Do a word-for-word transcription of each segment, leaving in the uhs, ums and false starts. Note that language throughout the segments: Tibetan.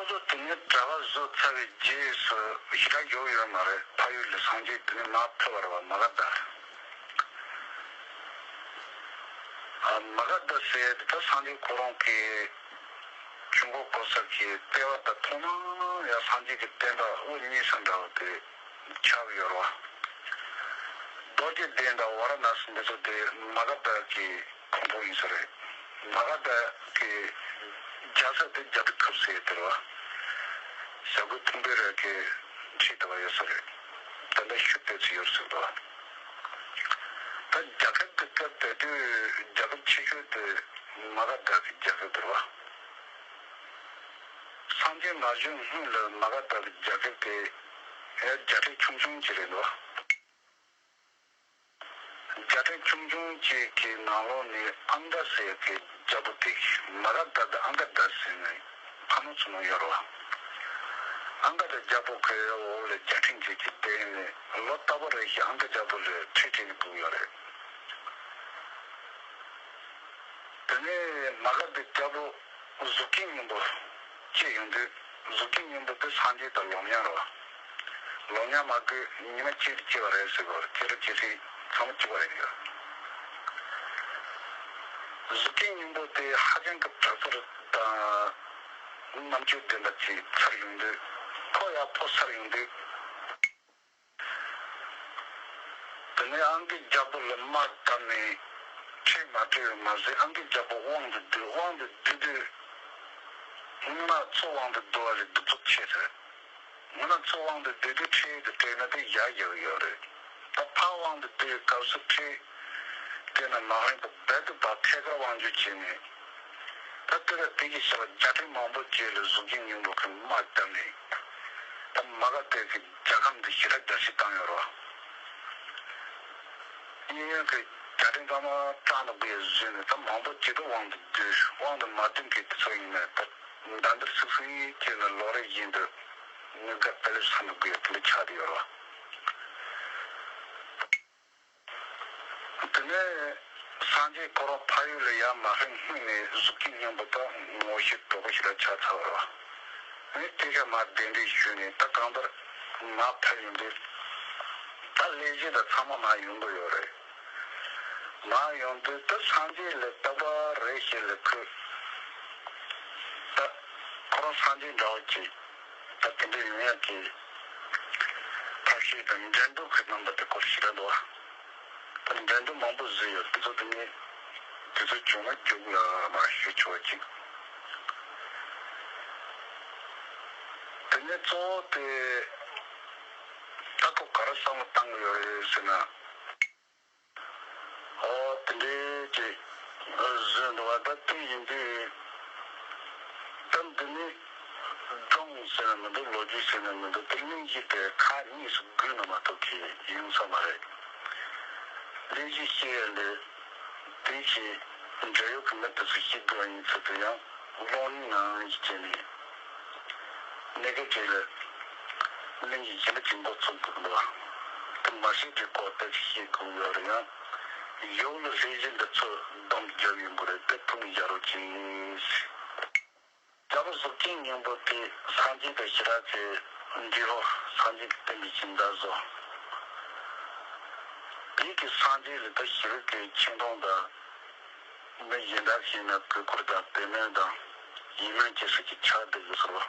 ཁོ་ཚོ་དེ་ནས་གྲྭ་པ་བཟོས་ཚར་བའི་རྗེས་སུ་ཞེ་དྲག་ཡོད་ཡོད་མ་རེད། ཕ་ཡུལ་ལ་སངས་རྒྱས་དེ་ནས་མར་ཕེབས་པ་རེད་བ། མ་ག་དྷ། ཨ། མ་ག་དྷ་ཟེར་དེ་ད་སངས་རྒྱས་ཁོ་རང་གི་ཆུ་འགོ་འགོ་ས་གི་ལྟེ་བ་དང་ཐོག་མ་ཡང་སངས་རྒྱས་ཀྱི་བསྟན་པ་དབུ་བརྙེས་ས་འདྲ་བ་དེ་ཆགས་ཡོད་རེད་བ། རྡོ་རྗེ་གདན་དང་ཝཱ་ར་ཎ་སི་འདི་ཚོ་དེ་མ་ག་དྷ་གི་ཁོངས་གཏོགས་ཡིན་ས་རེད། མ་ག་དྷ་གི་རྒྱལ་ས་དེ་རྒྱ་གར་ཁབ་ཟེར་དེ་རེད་བ། ཞྭ་གོས་ཐུང་པའི་རས་ཀྱི་ཁྲིད་དེ་བ་ཡོད་ས་རེད། དེ་འདྲ་ཤུགས་དེ་ཚོ་ཡོད་ཟེར་འདུག་ད་རྒྱ་གར་གྱི་སྐབས་དེ་དུས་རྒྱ་གར་ཆེ་ཤོས་དེ་མ་ག་དྷ་གི་རྒྱ་གར་དེ་རེད་བ། སངས་རྒྱས་མ་བྱོན་སྔོན་ལ་མ་ག་དྷ་གི་རྒྱ་གར་དེ་ཡང་རྒྱལ་ཕྲན་ཆུང་ཆུང་ཅིག་རེད་འདུག་རྒྱལ་ཕྲན་ཆུང་ཆུང་ཅིག་གི་ནང་ལོགས་ནས་ཨང་ག་ཟེར་གྱི་རྒྱལ་པོ་དེ། མ་ག་དྷ་དང་ཨང་ག་དྷ་ཟེར་ནས་ཕ་ནུ་ཚུ་ནང་ཡོད་རེད་བ། ཨང་ག་དྷ་རྒྱལ་པོ་གི་འོག་ལ་རྒྱལ་ཕྲན་ཅིག་གིས་བསྡད་ནས་ལོ་རྟག་པར་རེ་བཞིན་ཨང་ག་རྒྱལ་པོ་ལ་ཁྲལ་སྤྲད་ནས་སྡོད་ཡོད་རེད། དེ་ནས་མ་ག་དྷ་རྒྱལ་པོ་གཟུགས་ཅན་སྙིང་པོ་སྐྱེས་ཡོང་དུས། གཟུགས་ཅན་སྙིང་པོ་དེ་སངས་རྒྱས་དང་ལོ་མཉམ་རེད་བ། ལོ་མཉམ་མ་དགོས། ཉི་མ་གཅིག་ཏུ་སྐྱེས་པ་རེད་ཟེར་བ་རེད། སྐྱེས་རབས་སྐྱེས་ཚེ་ཚང་མ་གཅིག་པ་རེད་འདུག་གཟུགས་ཅན་སྙིང་པོ་དེ་ཧ་ཅང་གི་དྲག་རྩལ་དང་རྣམ་དཔྱོད་ལྡན་པ་ཅིག་ཚར་ཡོང་དུས། ཕོ་ཡང་ཕོ་ཚར་ཡོང་དུས། དེ་ནས་ཨང་གི་རྒྱལ་པོ་ལ་དམག་བཏབ་ནས་ཁྲལ་མ་སྤྲད་པ་མ་ཟད། ཨང་གི་རྒྱལ་པོ་དབང་དུ་བསྡུས། དབང་དུ་བསྡུས་དུས་སྔོན་མ་མཚོ་དབང་དུ་བསྡུ་བ་ལས་གདུག་རྩུབ་ཆེ་ཟེར། སྔོན་མ་མཚོ་དབང་དུ་བསྡུས་དུས་ཁྲལ་དེ་སྤྲད་ན་དེ་ཡར་རྒྱག་ཡོད་རེད། ད་ཕར་དབང་དུ་བསྡུ་བའི་སྐབས་སུ་ཁྲལ་སྤྲད་ན་མ་ཧན་པ་རྦད་དེ་ཕར་ཐད་ཀར་དབང་སྒྱུར་བྱས་ནས། ད་དེ་ལ་དེ་གི་ཞབས་རྒྱལ་ཕྲན་མང་པོ་ཅིག་ལ་གཟུགས་ཅན་སྙིང་པོ་གི་དམག་བཏབ་ནས། ད་མ་ག་དྷ་གི་རྒྱལ་ཁམས་འདི་ཞེ་དྲག་རྒྱ་ཆེ་བཏང་ཡོད་རེད་བ། གཡས་གཡོན་གྱི་རྒྱལ་ཕྲན་ཚང་མ་སྐྲག་ནས་སྒུག་ཡ་བཟོས་ནས། ད་མང་པོ་ཅིག་ཏུ་དབང་དུ་བསྡུས། དབང་དུ་མ་བསྡུས་མཁན་དེ་ཚོ་ཡིན་ན་ད་འདར་འདར་སིག་སིག་བྱས་ནས་ལོ་རེ་བཞིན་དུ་ངུ་དགའ་དཔེ་ལེབ་ཟ་ནས་སྒུག་ཡ་དེ་འདྲ་ཆགས་བསྡད་ཡོད་རེད་བ། དེ་ནས་སངས་རྒྱས་ཁོ་རང་ཕ་ཡུལ་ལ་ཡར་མ་ཕེབས་སྔོན་ནས་གཟུགས་ཅན་སྙིང་པོ་དང་ངོ་ཤེས་གྲོགས་པོ་ཞེ་དྲག་ཆགས་ཚར་བ་རེད། ངས་དེ་ག་མར་གདན་འདྲེན་ཞུས་ནས། ད་གང་ལྟར་མར་ཕེབས་ཡོང་དུས། ད་ལས་བྱེད་དང་ཚང་མ་མར་ཡོང་གི་ཡོད་རེད། མར་ཡོང་དུས་ད་སངས་རྒྱས་ལ་རྟག་པར་རེ་ཞིག་ལ་ཁོས། ད་ཁོ་རང་སངས་རྒྱས་འདྲ་བོ་ཅིག་ད་དེ་འདྲ་ཡོང་ཡག་གི་ཐབས་ཤེས་དང་འགྲན་བསྡུར་གྱི་རྣམ་པ་དེ་སྐོར་ཞིག་རེད་འདུག་ད་འགྲན་བསྡུར་མང་པོ་བཟོས་ཡོད། དེ་ཚོ་དེ་ནས་དུས་ཚོད་བྱུང་ན་མཇུག་ལ་མར་ཞུ་ཆོག་ཅིག་དེ་ནས་གཙོ་བོ་དེ་ད་ཁོ་ག་རེ་བསམ་བློ་བཏང་གི་ཡོད་རེད་ཟེར་ན། ཨོ། དེ་འདྲའི་ཅིག་བཟོས་འདུག་བ། ད་དེ་ཡིན་དུས་ད་འདི་ནི་སྒྲུང་ཟེར་ན་མི་འདུག་ལོ་རྒྱུས་ཟེར་ན་མི་འདུག་དེ་གླེང་གཞི་དེ་ཁག་གཉིས་སུ་བགོས་ན་མ་གཏོགས་ཀྱི་ཡོང་ས་མ་རེད། གླེང་གཞི་བཤད་ཡ་ལས་དེ་བཞིན་འབྲེལ་ཡོད་ཀྱི་མི་དེ་ཚོ་ཤེས་དགོས་པ་ཡིན་ཚུལ་དུ་ཡང་གློག་བརྙན་ནང་བཞིན་བྱས་ནས། གནད་འགག་ཅིག་ལ་གླེང་གཞི་གཞན་པ་ཅིག་འགོ་ཚུགས་དགོས་འདུག་དེ་མ་ཤེས་པའི་སྐོར་དེ་ཞིག་ཤེས་དགོས་ཡོད་རེད། ཡང་ཡོག་ལ་ལྷན་རྒྱས་འདི་ཚོ་སྡོམ་རྒྱབ་ཡོང་གི་རེད། དེ་ཐུགས་ལ་བཞག་རོགས་གྱིས། རྒྱལ་པོ་གཟུགས་ཅན་སྙིང་པོ་དེ་སངས་རྒྱས་དང་ཞི་རག་གི་འབྲི་ཧོ། སངས་རྒྱས་ཀྱི་བསྟན་པའི་སྦྱིན་བདག་བཟོ། དེ་གི་སངས་རྒྱས་ལ་ད་ཞི་རག་གི་ཆོས་དུང་དང་། མི་གཞན་དག་ཞིག་ན་གུས་བཀུར་དང་བེམ་པོ་དང་ཡིད་སྨོན་སྐྱེ་ས་ཅིག་ཆགས་བསྡད་ཡོད་ཟེར་བ།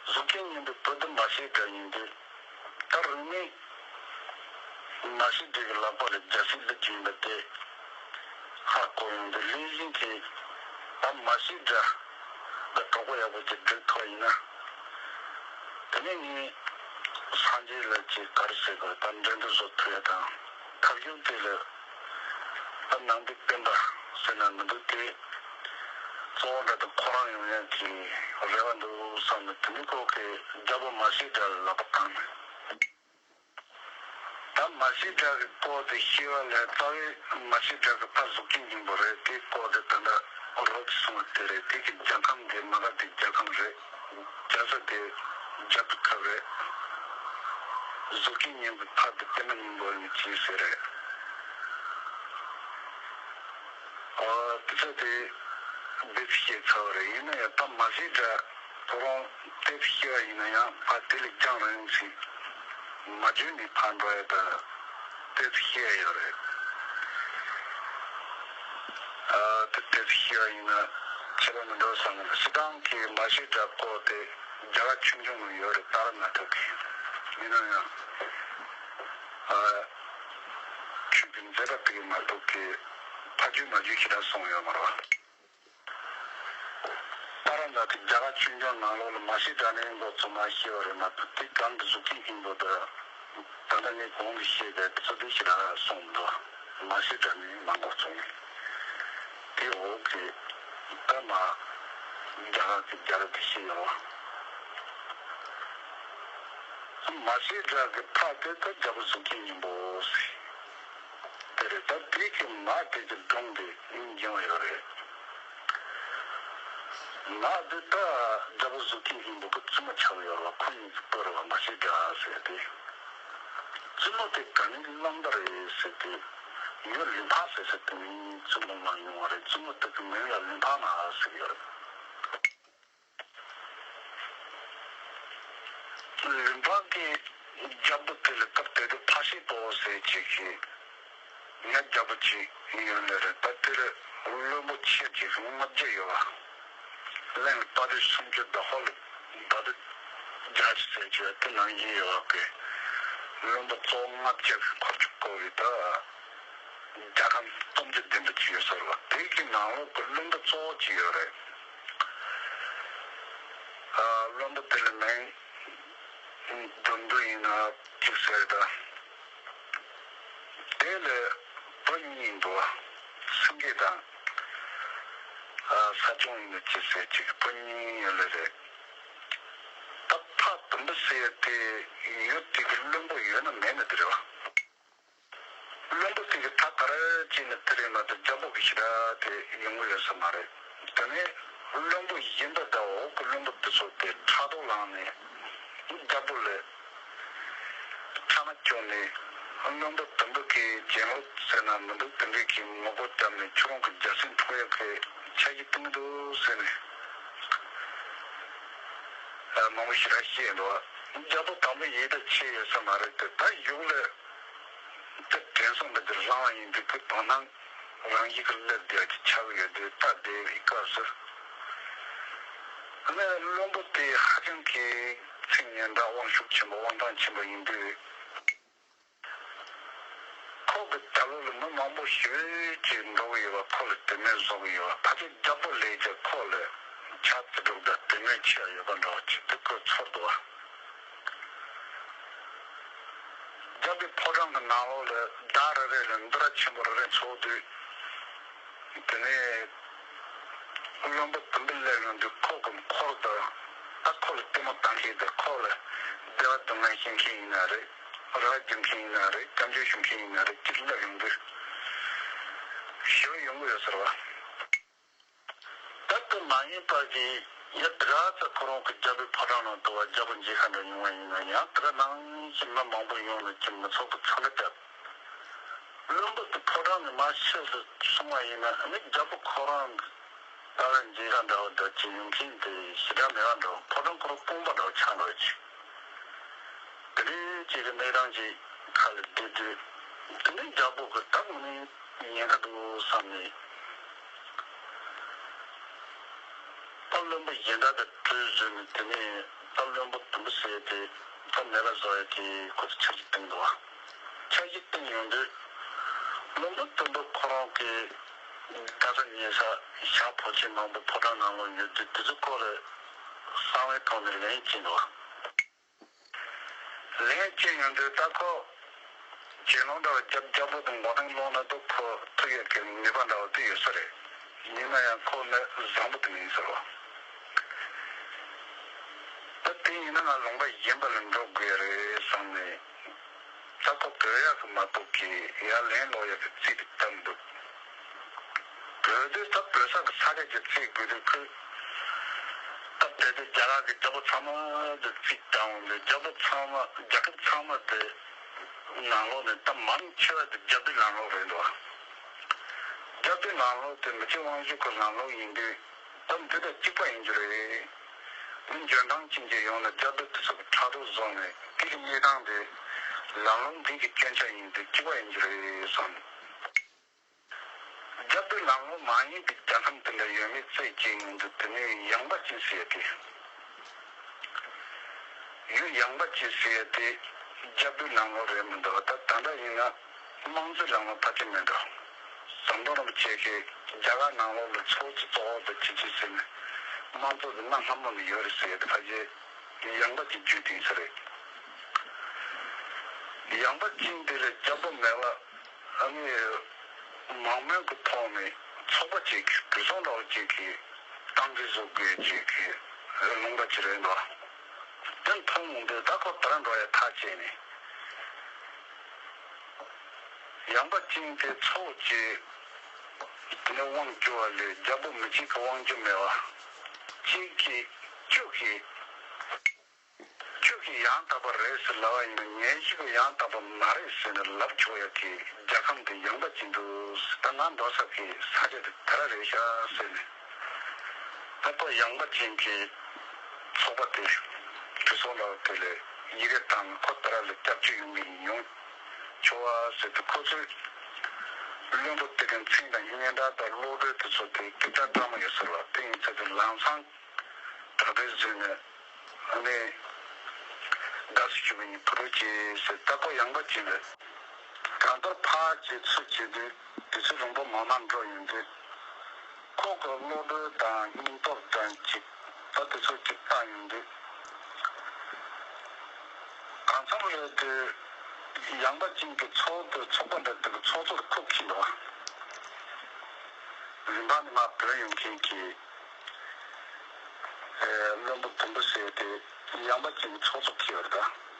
གཟུགས་ཅན་སྙིང་པོའི་བུ་དེ་མ་ཤེས་དགྲ་ཡིན་དུས། ད་རིང་ནས་མ་ཤེས་དགྲ་གི་ལག་པ་ལ་རྒྱལ་སྲིད་བླུག་རྒྱུ་ཡིན་པ་དེ་ཧ་གོ་ཡོང་དུས། ལྷན་རྒྱས་ཀྱིས་ད་མ་ཤེས་དགྲ་ད་གྲོགས་པོ་ཡག་པོ་ཅིག་སྒྲིག་ཐུབ་པ་ཡིན་ན། དེ་ནས་ངས་སངས་རྒྱས་ལ་ཅིག་ག་རེ་ཟེར་དགོས་རེད། ད་འགྲན་བསྡུར་བཟོ་ཐུབ་ཡ་དང་། ཐབས་ཤེས་དེ་ལ་ད་ནང་པའི་བསྟན་པ་ཟེར་ན་མི་འདུག་དེ་གཙོ་བོ་འདྲ་དང་ཁོ་རང་ཡོང་ཡ་གི་རེ་བ་འདུག་བསམ་ནས། དེ་ནས་ཁོ་གིས་རྒྱལ་པོ་མ་ཤེས་དགྲ་ལ་ལག་པ་བཏང་ནས། ད་མ་ཤེས་དགྲ་གི་སྐོར་དེ་ཤེས་པ་ལས་རྩ་བའི་མ་ཤེས་དགྲ་གི་ཕ་གཟུགས་ཅན་སྙིང་པོ་རེད། དེའི་སྐོར་དེ་ད་ལྟ་རོབ་ཀྱིས་གསུངས་པ་དེ་རེད། དེ་གི་རྒྱལ་ཁམས་དེ་མ་ག་དྷའི་རྒྱལ་ཁམས་རེད། རྒྱལ་ས་དེ་རྒྱ་གར་ཁབ་རེད། གཟུགས་ཅན་སྙིང་པོའི་ཕ་དེ་བསྟན་པ་སྙིང་པོ་ཡིན་ཅེས་ཟེར་རེད། ཨ། དེ་ཚོ་དེ་བེད་སྤྱོད་ཚར་བ་རེད། ཡིན་ན་ཡང་ད་མ་ཤེས་དགྲ་ ཁོ་རང་དེབ་ཤེས་པ་ཡིན་ན་ཡང་ཕ་དེ་ལས་ཀྱང་རིང་ཞིག་མ་བརྗོད་ནས་ཕར་འགྲོ་ཡ་ད་དེབ་ཤེས་ཡ་ཡོད་རེད། ཨ་དེ་དེབ་ཤེས་པ་ཡིན་ན་ཁྱད་པར་མི་འགྲོ་བསམ་གི་འདུག་སྤྱིར་བཏང་གི་མ་ཤེས་དྲ་སྐོར་དེ་རྒྱ་གར་ཆུང་ཆུང་ནང་ཡོད་རེད། ད་ར་ན་ཐུག་གི་ཡིན་ན་ཡང་ཨ་ཆོས་ཀྱི་མཛད་པ་དེ་གི་མ་གཏོགས་གི་ཕ་རྒྱུད་མ་རྒྱུད་ཞེ་དྲག་སོང་ཡོད་མ་རེད་བ། ཏཱ་ར་ནཱ་ཐ་རྒྱ་གར་ཆོས་འབྱུང་ནང་ལོགས་ལ་མ་ཤེས་དྲ་ནས་འགོ་ཚུགས་མ་ཤེས་པ་རེད་མ་གཏོགས་དེ་གང་གི་གཟུགས་ཅན་སྙིང་པོ་དང་། ད་ལྟ་ངས་གོང་གི་བཤད་པའི་ཚུལ་དེ་ཞེ་དྲག་གསུངས་འདུག་མ་ཤེས་དྲ་ནས་མ་འགོ་ཚུགས་ནས་དེ་འོག་གི་ད་མ་རྒྱ་གར་གྱི་རྒྱ་ར་དེ་ཤེས་ཡོང་བ། མ་ཤེས་དྲ་གི་ཕ་དེ་ད་རྒྱ་བོད་གཟུགས་ཅན་སྙིང་པོ་ཟེར། དེ་རེད། ད་དེ་གི་མ་དེ་གི་སྒྲུང་དེ་སྙིང་རྗེ་བ་ཡོད་རེད། མ་དེ་ད་རྒྱ་བོད་གཟུགས་ཅན་སྙིང་པོ་གི་བཙུན་མོ་ཆགས་ཡོད་རེད་བ། ཁོ་གཉིས་ཀྱི་བུ་རེད་བ། མ་ཤེས་དྲ་ཟེར་ཏེ། བཙུན་མོ་དེ་ག་ནས་བླངས་པ་རེད་ཟེར་ཏེ། ཡུལ་ལུང་པ་ཟེར་ཟེར་དེ་ནས་བཙུན་མོ་བླངས་ཡོང་བ་རེད། བཙུན་མོ་དེ་གི་མིང་ལ་ལུང་པ་མ་ཟེར་གི་ཡོད་རེད། ལུང་པ་གི་རྒྱལ་པོ་དེ་ལ་སྐབས་དེ་དུས་ཕ་ཤི་ཏོ་ཟེར་ཅིག་གི་ང་རྒྱལ་པོ་ཅིག་ཡོད་ལེ་རེད། ད་དེ་ལ་བློན་པོ་ཆེ་ཅིག་ལྔ་བརྒྱ་ཡོད་བ། གླིང་དཔའ་བོ་སུམ་ཅུ་དང་ཧོར་ལ་བ་དུ་བརྒྱ་ཅིག་ཟེར་གྱི་ཡོད། དེ་ནང་བཞིན་ཡོད་བ་གི་བློན་པོ་གཙོ་བོ་ལྔ་བརྒྱ་གི་འཁོར་གྱི་བསྐོར་བའི་ད། རྒྱལ་ཁམས་སྟོབས་འབྱོར་ལྡན་པ་ཅིག་ཡོད་ས་རེད་བ། དེ་གི་ནང་ལོགས་ཀྱི་བློན་པོ་གཙོ་བོ་ཅིག་ཡོད་རེད། ཨ་བློན་པོ་དེ་ལ་མིང་དོན་དུ་ཡིན་ན་གཅིག་ཟེར་ད། དེ་ལ་བུ་གཉིས་འདུག་བ། སེང་གེ་དང་ཨ་ས་སྐྱོང་ཡིན་ན་གཅིག་ཟེར་གཅིག་བུ་གཉིས་ཡོད་ལེ་རེད། ད་ཕ་དུམ་བུ་ཟེར་དེ་ཡུལ་དེ་གི་བློན་པོ་ཡོད་ན་མེད་ན་དེ་རེད་བ། བློན་པོ་དེ་གི་ད་ག་རེ་བྱས་ནས་དེ་རེད་མ་གཏོགས་རྒྱལ་པོ་གི་ཞེ་དྲག་དེ་ཡོང་གི་ཡོད་ས་མ་རེད། དེ་ནས་བློན་པོ་གཞན་པ་དང་འོག་གི་བློན་པོ་དེ་ཚོ་དེ་ཕྲག་དོག་ལངས་ནས་རྒྱལ་པོ་ལ་ཕྲ་མ་བཅོས་ནས་བློན་པོ་དུམ་བུ་གི་གྱེན་ལོག་ཟེར་ན་མི་འདུག་དེ་འདྲའི་གི་མི་གོ་བཏབ་ནས་ཁྱོད་རང་གི་རྒྱལ་སྲིད་འཕྲོག་ཡག་གི་འཆར་གཞི་བཏིང་གི་འདུག་ཟེར་ནས་མང་པོ་ཞེ་དྲག་བཤད་འདུག་རྒྱལ་པོ་དང་པོ་ཡིད་ད་ཆེས་ཡོད་ས་མ་རེད་དེ། ད་གཞུག་ལ། དེ་དྲན་གསོ་འདི་འདྲ་བླངས་པ་ཡིན་དུས་ཁོས་དོ་སྣང་རང་བཞིན་གྱིས་སླེབས་བསྡད་ཀྱི་ཆགས་ཡོད་དུས། ད་བསྡད་པའི་སྐབས་སུ་ཨ་ནི་བློན་པོ་དེ་ཧ་ཅང་གི་ཚིག་སྙན་གྲགས་དབང་ཤུགས་ཆེན་པོ་དབང་ཐང་ཆེན་པོ་ཡིན་དུས། ཁོ་གི་ད་ལོ་ལ་མི་མང་པོ་ཞེ་པོ་ཅིག་འགྲོ་གི་ཡོད་པ། ཁོ་ལ་དད་མོས་བཟོ་གི་ཡོད་པ། ཕལ་ཆེར་རྒྱལ་པོ་ལས་ཀྱང་ཁོ་ལ་ཕྱག་དེ་སྒྲུབ་དང་དད་མོས་ཆེ་བ་ཡོད་པ་འདྲ་བ་ཅིག་དེ་ཁོས་ཚོར་འདུག་བ། རྒྱལ་པོའི་ཕོ་བྲང་གི་ནང་ལོགས་ལ་བདག་རེ་རེ་ལ་འདུ་ར་ཆེན་པོ་རེ་རེ་འཚོགས་དུས། དེ་ནས་བློན་པོ་དུམ་བུ་སླེབས་ཡོང་དུས་ཁོ་གི་འཁོར་དང་། ད་ཁོ་ལ་ལྟད་མོ་ལྟ་མཁན་དང་། ཁོ་ལ་བདེ་བ་སྡུག་བསྔལ་ཤེས་མཁན་ཡིན་ན་རེད། ར་བ་རྒྱག་མཁན་ཡིན་ན་རེད། སྐྱབས་འཇུག་ཞུ་མཁན་ཡིན་ན་རེད། ཅིག་སླེབས་ཡོང་དུས་ཞེ་པོ་ཡོང་གི་ཡོད་ཟེར་བ། ད་དེ་མ་ཡིན་པ་གི་ཡ་དེ་ག་ཚོད་ཁོ་རང་གི་རྒྱལ་པོའི་ཕོ་བྲང་ནང་དུ་བ་རྒྱལ་པོ་མཇལ་ཁ་འདྲ་ཡོང་བ་ཡིན་ན་ཡང་། དེ་ག་ནང་བཞིན་མི་མང་པོ་ཡོང་ནས་ཀྱི་མི་ཚོགས་ཀྱི་ཚོགས་ལ་བཏབ། བློན་པོ་དེ་ཕོ་བྲང་ནས་མར་ཕྱིར་སོང་བ་ཡིན་ན། ཨ་ནི་རྒྱལ་པོ་ཁོ་རང་གི་ད་ག་མཇལ་ཁ་འདྲ་བ་འདྲ་ཅིག་ཡོང་མཁན་དེ་ཞེ་དྲག་མེད་པ་འདྲ་བ། ཕོ་བྲང་ཁོ་རང་སྟོང་པ་འདྲ་བ་ཆགས་འགྲོ་ཅིག་དེ་འདྲའི་ཅིག་གི་གནས་སྟངས་ཅིག་ཁ་ལ་བསྡད་དུས། དེ་ནས་རྒྱལ་པོ་གི་ད་དངོས་གནས་ཉེན་ཁ་འདུག་བསམ་ནས། ད་བློན་པོ་གཞན་དག་གི་གྲོས་བཟོས་ནས། དེ་ནས་ད་བློན་པོ་དུམ་བུ་ཟེར་དེ་ད་མེད་པ་བཟོ་ཡ་དེ་ཁོ་ཚོས་འཆར་གཞི་བཏིང་འདུག་བ། འཆར་གཞི་བཏིང་ཡོང་དུས་བློན་པོ་དུམ་བུ་ཁོ་རང་གི་ད་ས་ཉེ་ས་ཞག་ཕོ་ཆེན་མང་པོ་ཕོ་བྲང་ནང་ལོགས་ཡོད་དུས། དེ་ཚོ་ཁོ་ལ་གསང་བའི་ཐོག་ནས་ལན་བྱིན་འདུག་བ། ལན་བྱིན་ཡོང་དུས་ད་ཁོ་གྱེན་ལོག་འདྲ་བ་རྒྱབ། རྒྱལ་པོ་དང་མགོ་རྟིང་སློག་ན་ད་ཁོ་ཐུག་ཡག་གི་ནུས་པ་འདྲ་བ་དེ་ཡོད་ས་རེད། ཡིན་ན་ཡང་ཁོ་མི་བཟང་པོ་དེ་མིན་ཟེར་བ། ད་དེ་ཡིན་ན་ང་ལུང་པ་གཞན་པ་ལ་འགྲོ་དགོས་རེད་བསམ་ནས། ད་ཁོ་བྲོས་ཡག་གི་མ་གཏོགས་ཀྱི་ཡར་ལན་སློག་ཡག་གི་རྩིས་དེ་བཏབ་འདུག་བོད་དུ་ད་བོད་ས་གི་ས་ཆ་གི་རྩིས་དགོས་དུས་ཁོས། ད་བོད་དུ་རྒྱ་གར་གྱི་རྒྱལ་པོ་ཚང་མ་དུ་རྩིས་བཏང་འོང་དུས། རྒྱལ་པོ་ཚང་མ། རྒྱལ་ཁབ་ཚང་མ་དེ་ནང་ལོགས་ནས་ད་མང་ཆེ་བ་དེ་རྒྱལ་པོའི་ལམ་ལུགས་རེད་འདུག་རྒྱལ་པོའི་ལམ་ལུགས་དེ་མི་ཆོས་དབང་ཕྱུག་གི་ལམ་ལུགས་ཡིན་དུས། ད་འདི་དང་གཅིག་པ་ཡིན་རྒྱུ་རེད། མི་འཇོན་ཐང་ཅན་གྱི་ཡོངས་ལ་རྒྱབ་རྡོ་དེ་ཚོ་གི་ཕྲག་དོག་བཟོ་ནས་དེ་གི་གནས་སྟངས་དེ་ལམ་ལྷོང་འདི་གི་སྐྱོན་ཆ་ཡིན་དུས་གཅིག་པ་ཡིན་གྱི་རེད་བསམ། རྒྱབ་རྡོ་ལམ་ལྷོང་མ་ཡིན་པའི་རྒྱལ་ཁམས་དེ་འདྲ་ཡོད་མེད་རྩད་གཅོད་ཡོང་དུས་དེ་ནས་ཡངས་པ་ཅན་ཟེར་ཡ་དེ། ཡུལ་ཡངས་པ་ཅན་ཟེར་ཡ་དེ་རྒྱབ་རྡོའི་ལམ་ལྷོང་རེད་མི་འདུག་ད་ད་ལྟ་ཡིན་ན་དམངས་གཙོའི་ལམ་ལྷོང་ཕལ་ཆེར་མི་འདུག་ཟམ་གདོང་རིན་པོ་ཆེ་གིས་རྒྱ་གར་ནང་ལོགས་ལ་ཚོགས་གཙོ་གཙོ་བོ་དང་ཅི་ཅི་ཟེར་ནས་དམངས་གཙོ་དེ་གནའ་སྔ་མོ་ནས་ཡོད་རེད་ཟེར་ཡ་དེ་ཕལ་ཆེར་ཡངས་པ་ཅན་བརྒྱུད་དེ་ཡིན་ས་རེད། ཡངས་པ་ཅན་དེ་ལ་རྒྱབ་རྡོ་མེད་ལ། ཨ་ནི། མང་མོས་ཀྱི་ཐོག་ནས་ཚོགས་པ་གཅིག་གིས་གྲོས་ཚོགས་འདྲ་བོ་གཅིག་གིས་ཏང་ཙེ་བཟོ་དགོས་གཅིག་གིས་ལུང་པ་གཅིག་རེད་འདུག་དེ་མཐོང་ཡོང་དུས་ད་ཁོ་དེ་ར་འགྲོ་ཡ་ཐག་བཅད་ནས། ཡངས་པ་ཅན་དེ་ཚོགས་གཅིག་ནས་དབང་བསྒྱུར་བ་ལས་རྒྱབ་རྡོ་མི་གཅིག་གིས་དབང་བསྒྱུར་མེད་པ། གཅིག་གིས་བཅུ་གིས། ཁྱོད་ཀྱིས་ཡང་དག་པ་རེད་ཟེར་ལབ་པ་ཡིན་ན་ངས་ཁྱོད་ཀྱིས་ཡང་དག་པ་མ་རེད་ཟེར་ནས་ལབ་ཆོག་ཡ་གི་རྒྱལ་ཁམས་འདི་ཡངས་པ་ཅན་འདུག་ད་ང་མདོ་ས་གི་ས་ཆ་དེ་དེ་ར་རེད་ཤག་ཟེར་ནས། ད་ཁོ་ཡངས་པ་ཅན་གྱི་ཚོགས་པ་དེ་གྲོས་ཚོགས་ལ་དེ་ལས་ཡི་གེ་བཏང་ཁོ་དེ་ར་ལ་སྐྱབས་བཅོལ་ཡོང་གི་ཡིན་ཡོང་ཆོག་པ་ཟེར་ཏེ་ཁོ་ཚོས་བློན་པོ་དེ་གའི་མཚན་དང་སྙན་གྲགས་དང་བློ་གྲོས་དེ་ཚོ་དེ་སྐད་ཆ་བཀྲ་མ་ཡོད་ཟེར་བ་དེ་ཡིན་ཚེ་དེ་ལམ་སང་དྲག་གྲོས་བཟོས་ནས། ཨ་ནི། དགའ་བསུ་ཞུ་གི་ཡིན་བུ་རུ་ཅེས་ཟེར་ལྟ་སྐོར་ཡངས་པ་ཅན་རེད། གང་ལྟར་ཕར་བྱེད་ཚུར་བྱེད་དུས་དུས་ཚོད་རིང་པོ་མང་མང་འགྲོ་ཡོང་དུས། ཁོ་གི་བློ་གྲོས་དང་སྙིང་སྟོབས་དང་ཅིག་ད་དུས་ཚོད་ཅིག་བཏང་ཡོང་དུས། གང་འཚམ་རེད་དུས། ཡངས་པ་ཅན་གྱི་ཚོགས་འདུ་ཚོགས་པ་འདྲ་དེ་གི་ཚོགས་གཙོར་ཁུག་གིན་འདུག་རིམ་པ་ནས་མར་བོད་ཡོང་མཁན་གྱི། བློན་པོ་དུམ་བུ་ཟེར་དེ་ཡངས་པ་ཅན་གྱི་ཚོགས་གཙོ་ཁེལ་བ་རེད་ད།